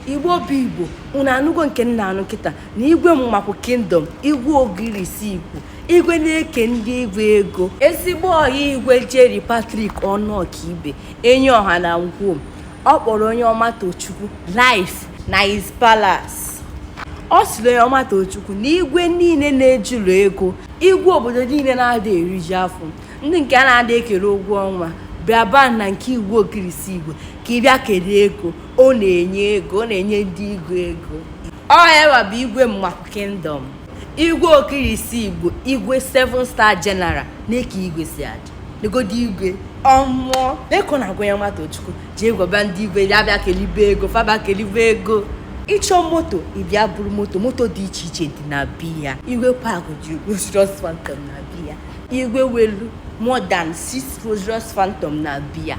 Igbo bụ Igbo, unu anụgo nke m na-anụ kịta na igwe Mmakwu Kingdom, igwe Ogirisi Igbo, igwe na-eke ndị igwe ego, ezigbo ọyị igwe Jerry Patrick Ọnụọkaibe, enyi ọha na ngwo. Ọ kpọrọ onye ọma Tochukwu live na his palace. Ọ sịrị onye ọma Tochukwu na igwe niile na-ejuru ego, igwe obodo niile na-ada eriju afọ, ndị nke a na-ada ekere ụgwọ ọnwa, bịaba na nke igwe Ogirisi Igbo ka ị bịa kere ego. Ọ na-enye ego, ọ na-enye ndị igwe ego. Ọ yawa bụ igwe Mmakwu Kingdom, igwe Ogirisi Igbo, igwe 7 star general. Na-eke igwe si adị negodi igwe ọmụọ eko na-agwa onye ọma Tochukwu jee gwaba ndị igwe ya bịa kelibe ego, fa bịa kelibe ego. Ịchọ moto, ịbịa buru moto. Moto dị iche iche dị na be ya. Igwe park ji Rolls Royce Phantom na be ya. Igwe welu more than 6 Rolls Royce Phantom na be ya.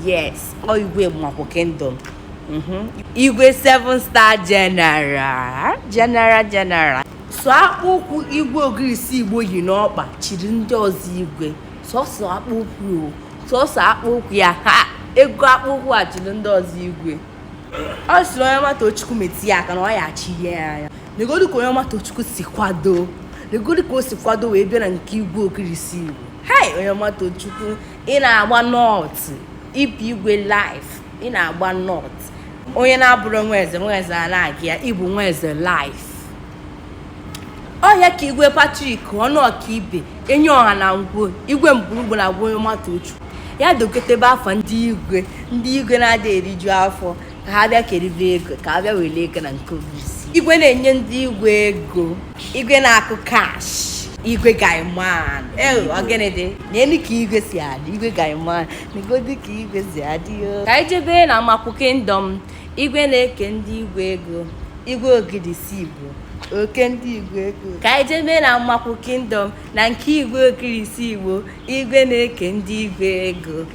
Yes, ọ igwe Mmakwu Kingdom, igwe 7 star general, general, general. So akpụ ụkwụ igwe Ogirisi Igbo yi n'ọkpa chiri ndị ọzọ igwe. Sọsọ akpụ ụkwụ o, sọsọ akpụ ụkwụ ya ha, ego akpụ ụkwụ a chiri ndị ọzọ igwe. Ọ sịrị onye ọma Tochukwu metụ ya aka na ọ ya achị ya anya. Negodu ka onye ọma Tochukwu si kwado, negodu ka o si kwado wee bịa na nke igwe Ogirisi Igbo. Hai, onye ọma Tochukwu, ị na-agba nọt ịpụ igwe live, ị na-agba nọt. Onye na-abụrụ nwa eze, nwa eze a na-aga ya, ịbụ nwa eze live. Ọhịa ka igwe Patrick Ọnụọkaibe, enyi ọha na ngwo, igwe mgburugbo na-agwa onye ọma Tochukwu ya dokọtebe afa ndị igwe, ndị igwe na-ada eriju afọ, ka ha bịa keribe ego, ka ha bịa were ego na nke Ogirisi. Igwe na-enye ndị igwe ego, igwe na-akụ cash, igwe gaiman. Ogene dị n'elu ka igwe si adị, igwe gaiman. Negodi ka igwe si adị o. Ka anyị jebe na Mmakwu Kingdom, igwe na-eke ndị igwe ego, igwe Ogirisi Igbo, oke ndị igwe ego. Ka anyị jebe na Mmakwu Kingdom na nke igwe Ogirisi Igbo, igwe na-eke ndị igwe ego.